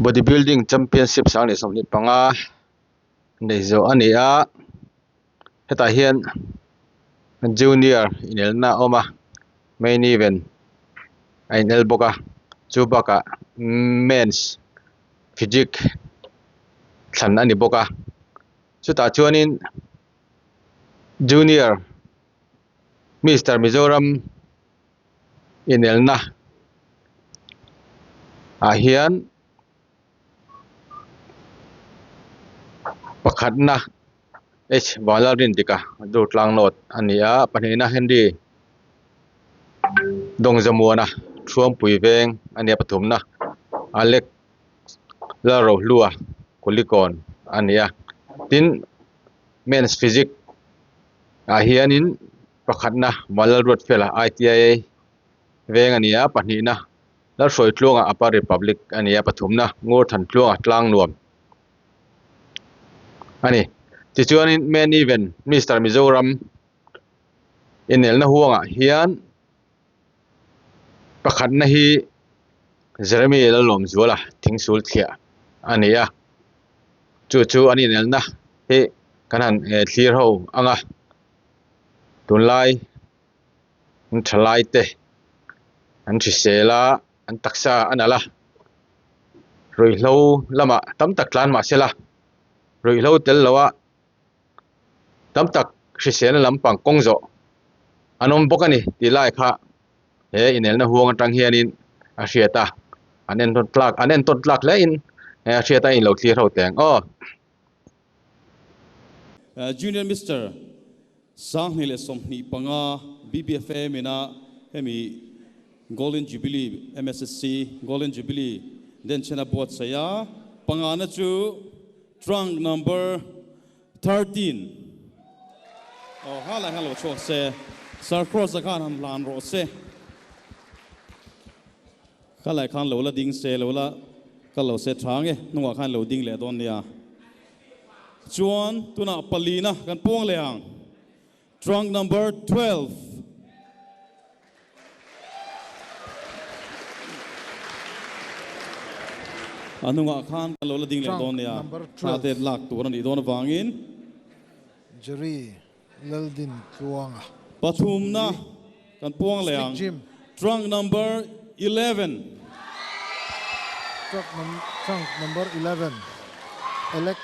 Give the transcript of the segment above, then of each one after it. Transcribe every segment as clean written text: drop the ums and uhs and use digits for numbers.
Body building championship 2025 neih zawh a ni a hetah hian junior inelna a awm a main event a inel bawk a chu bakah mens physique thlan a ni bawk a chutah chuanin junior mister Mizoram inelna ah hian pakhatna H Vanlalrindika Durtlang North a ni a pahnihna Henry Dawngzamuana Thuampui veng a ni a pathumna Alex Lalrohlua Kulikawn a ni a tin Men's Physique ah hianin pakhatna Vanlalruatfela ITI veng a ni a, pahnihna Lalhruaitluanga Upper Republic a ni a, pathumna Ngurthantluanga Tlangnuam a ni. Tichuanin Main Event Mister Mizoram inelna huangah hian pakhatna hi Jeremy Lalawmzuala Thingsul Thliah a ni a, chu chu an inelna hi kan han thlir ho ang a. Tunlai an thalai te an hrisel a an taksa a nalh a ruihhlo lamah tam tak tlan mah se la ruihhlo tel lo a tam tak hriselna lampang kawng zawh an awm bawk a ni tih lai kha he inelna huang atang hianin a hriat a an entawn tlak an entawn tlak hle in a hriat a inlo thlir ho teng aw. Junior Mister 2025 BBFA mina hemi Golden Jubilee MSSC Golden Jubilee denchhen a buatsaih a, pangana chu trunk number 13 aw ha lai khan lo chhuak se, Sir Cross-a khan han hlan rawh se, kha lai khan lo la ding se lo la. Ka lo se tha nge, hnungah khan lo ding leh dawn nia. Chuan tunah palina kan puang leh ang. Trunk number 12. A hnungah khan kan lo la ding leh dawn nia. Thla te lak tur a nih dawn avangin. Jerry Laldin Tluanga. Pathumna kan puang leh ang. Trunk number 11. Trunk number 11 Alex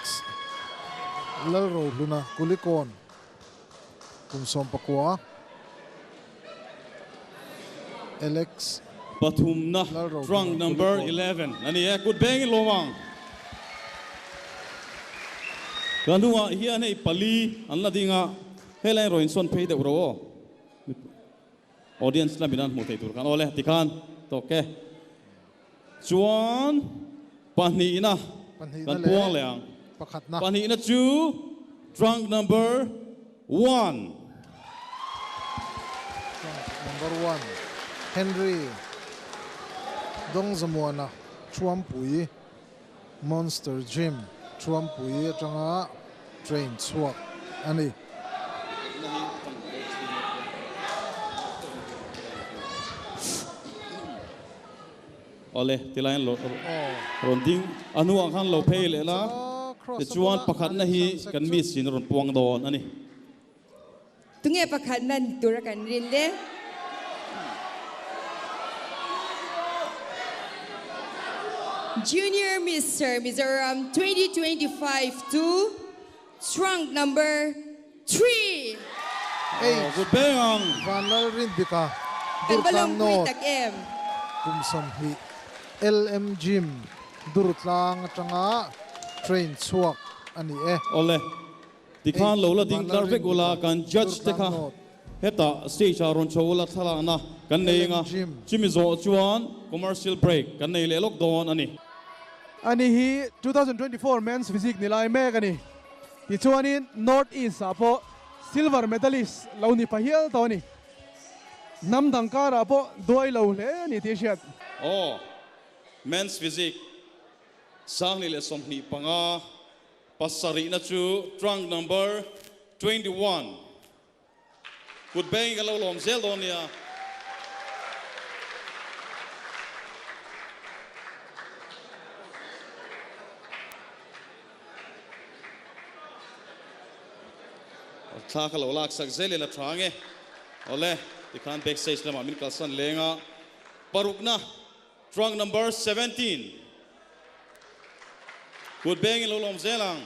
Lalrohluna Kulikawn kum 19 Alex Pathumna trunk number 11 a ni e, kut beng in lawm ang. Ka hnungah hian hei pali an la ding a, helai in rawn insawn phei deuh ro aw. Audience lamin an hmuh theih tur khan aw le tikhan tawk e. Chuan pahnihna kan puang leh ang. Pahnihna chu trunk number one. Trunk number one Henry Dawngzamuana Thuampui Monster Gym Thuampui atanga train chhuak a ni. Awle, tilai an rawn ding a hnuah khan lo phei leh la, tichuan pakhatna hi kan miss in rawn puang dawn a ni. Tunge pakhatna ni tura kan rin le? Junior Mister Mizoram 2025 to Trunk number 3. H. Good beng ang. Vanlalrindika, Kan va Durtlang lawmpui North, tak em? kum 20, LM Gym, Durtlang atanga train chhuak a ni e. Awle, tikhan H. lo la ding tlar vek ula Vanlalrindika, kan judge te Durtlang kha North. hetah stage ah rawn chho ula thlalakna kan nei LM anga Gym. chumi zawh chuan commercial break kan nei leh lawk dawn a ni. Ani hi 2024 Men's Physique ni lai mek a ni. Tichuanin North East ah pawh Silver Medalist lo ni pha hial tawh a ni. Hnam dang karah pawh duai lo hle a ni tih a hriat. Aw, Men's Physique 2025 pasarihna chu Trunk Number 21 Kut bengin kan lo lawm zel dawn nia. Thla kha lo lak sak zel ila tha nge. Awle, tikhan backstage lamah min kalsan leng a. Parukna, trunk number 17. Kut bengin lo lawm zel ang.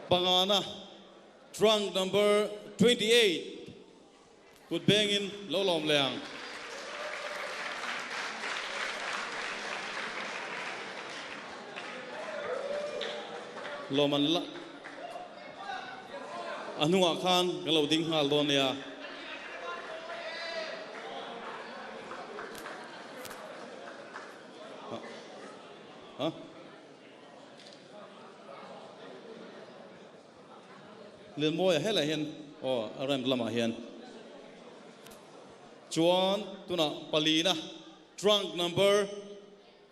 Pangana, trunk number 28. Kut bengin lo lawm leh ang. Lawm an la a hnungah khan kan lo ding nghal dawn nia. Ha? Lilmawia helai hian aw a ramp lamah hian chuan tunah palina trunk number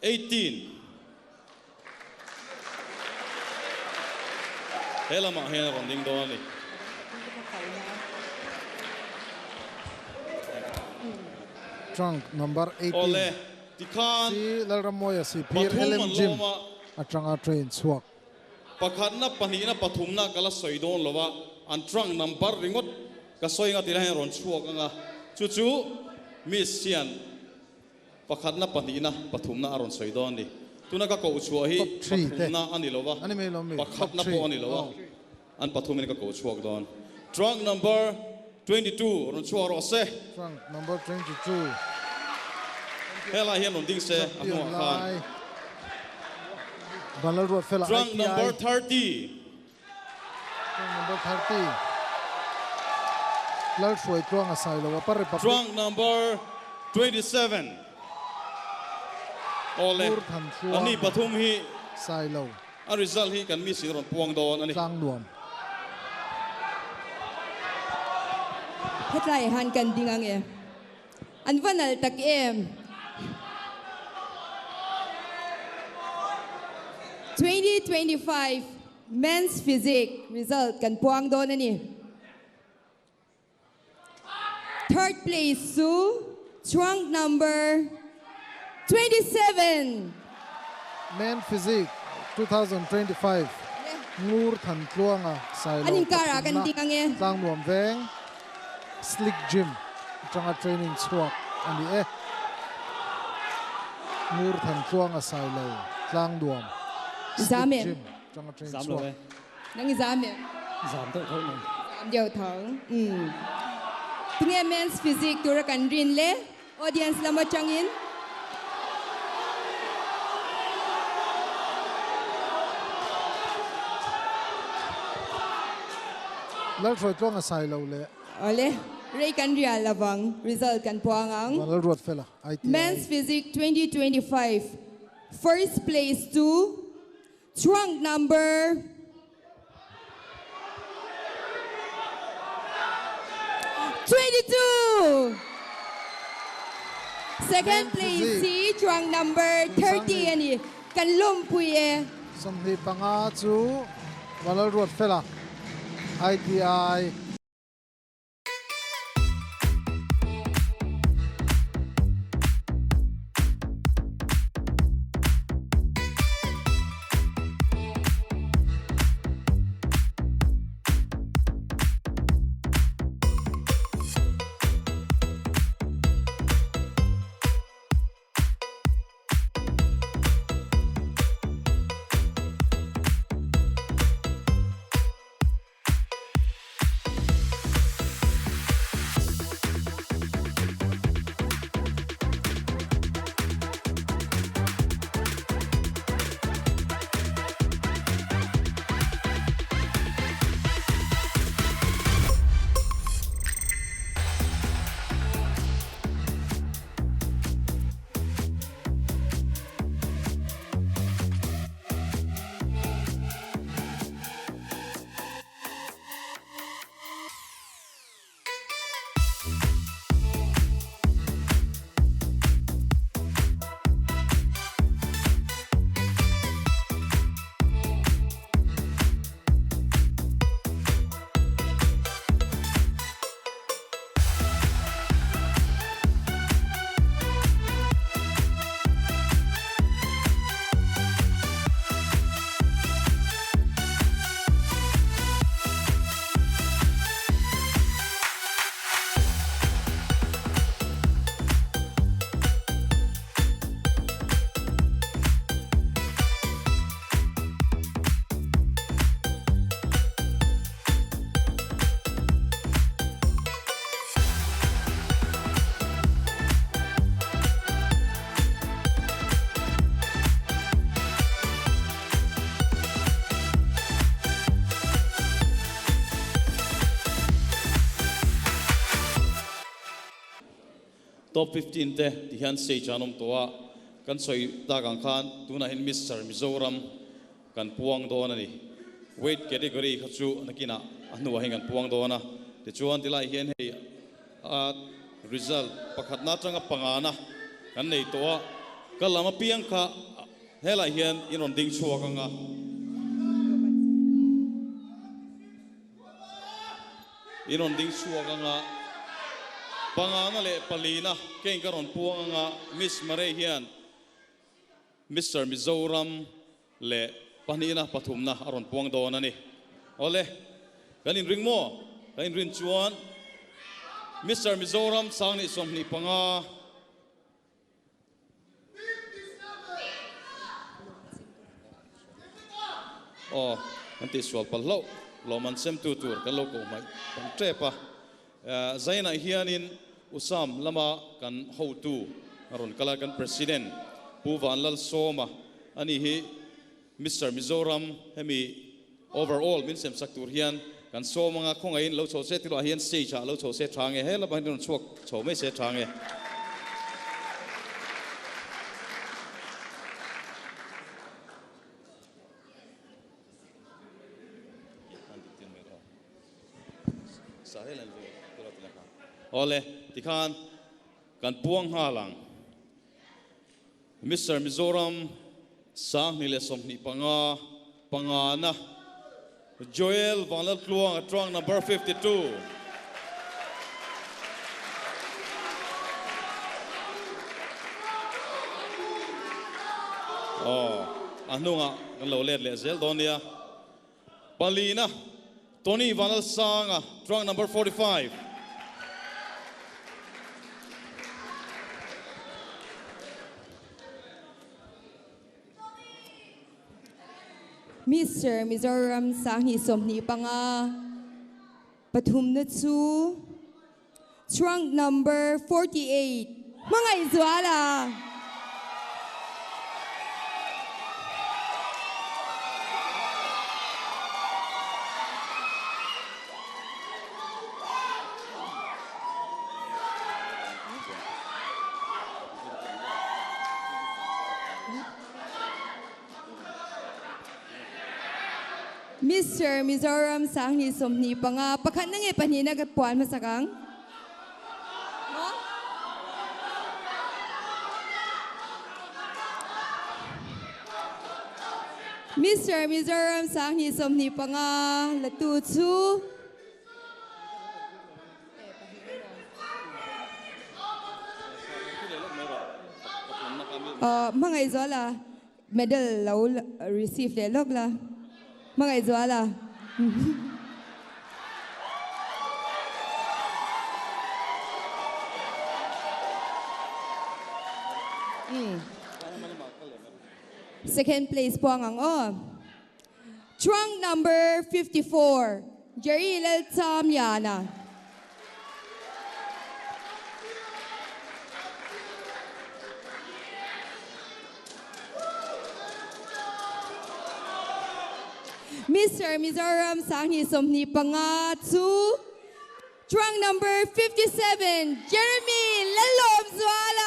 18 he lamah hian a rawn ding dawn a ni. Trunk number 18 Awle tikhan si Lalrammawia Sihphir pathum LM an Gym lawm a. atanga train chhuak. Pakhatna, pahnihna, pathumna ka la sawi dawn lo a, an trunk number ringawt ka sawi anga tilai hian rawn chhuak ang a, chu chu Miss hian pakhatna, pahnihna, pathumna a rawn sawi dawn a ni. Tuna ka koh chhuah hi Top three te pathumna a ni lo a, a ni mai lo mi? Top pakhatna three pawh a ni lo a, aw. an pathumin ka koh chhuak dawn. Trunk number 22 rawn chhuak rawh se. Trunk number 22. Helai hian rawn ding se a Champion hnungah khan. lai Vanlalruat fela Trunk ITI. number 30. Trunk number 30. Lalhruai tluang a sai lo a, Pa Republic. Trunk number 27. Awle, Ur than tluang ani pathum hi. Sai lo. A result hi kan miss in rawn puang dawn a ni. Tlang nuam. Hetlai han kan ding ang e. An va nal tak em. 2025 Men's Physique result kan puang dawn a ni. Third place chu trunk number 27. Men Physique 2025 Ngur Thantluanga Sailo An inkarah kan pathumna ding ang e. Tlangnuam veng Slick Gym atanga training chhuak a ni e. Ngur Thantluanga Sailo Tlangnuam Slick Zam em? Gym atanga train Zam lo chhuak. e. Nang i zam em? Zam deuh tho mai. Zam deuh tho. Umm. Tunge men's physique tura kan rin le? Audience lam atangin. Lalhruai tluang a sai lo le. Awle, rei kan rial lovang, result kan puang ang. Vanlalruat fela, ITI. Men's physique 2025, first place to Trunk number 22. Second place hi trunk number 30 a ni. Kan lawmpui e. 25 chu Vanlalruatfela, ITI. Top 15 te ti hian stage ah an awm tawh a, kan sawi tak ang khan tunah hian Mister Mizoram kan puang dawn a ni. Weight category kha chu nakinah a hnuah hian kan puang dawn a, tichuan tilai hian hei a result pakhatna atanga pangana kan nei tawh a, ka lam apiang kha helaiah hian in rawn ding chhuak ang a. In rawn ding chhuak ang a, pangana leh palina keng ka rawn puang ang a, Miss Murray hian Mister Mizoram leh pahnihna pathumna a rawn puang dawn a ni. Awle, kan inring maw? Kan inrin chuan Mister Mizoram 2025 Aw, kan tihsual palh hlauh, lawmman semtu tur kan lo koh hmaih tam tep a. Zainah hianin Usam lama kan hotu a rawn kal a, kan President Pu Vanlalsawma a ni hi Mister Mizoram hemi overall min semsak tur hian kan sawm anga khawngaihin lo chho se tiluah hian stage ah lo chho se tha nge he lamah hian rawn chhuak chho mai se tha nge. Awle tikhan kan puang nghal ang. Mister Mizoram 2025 pangana Joel Vanlaltluanga trunk number 52. Aw, a hnungah kan lo let leh zel dawn nia. Palina Tony Vanlalsanga trunk number 45. Mister Mizoram 2025 pathumna chu trunk number 48 Hmangaihzuala. Mister Mizoram 2025 pakhatna nge pahnihna ka puan hmasak ang. Mister Mizoram 2025 la tu chu Hmangaihzuala medal lo receive leh lawk la. Hmangaihzuala. Second place puang ang aw. Trunk number 54, Jerry Lalchamliana. Mister Mizoram 2025 chu Trunk number 57, Jeremy Lalawmzuala.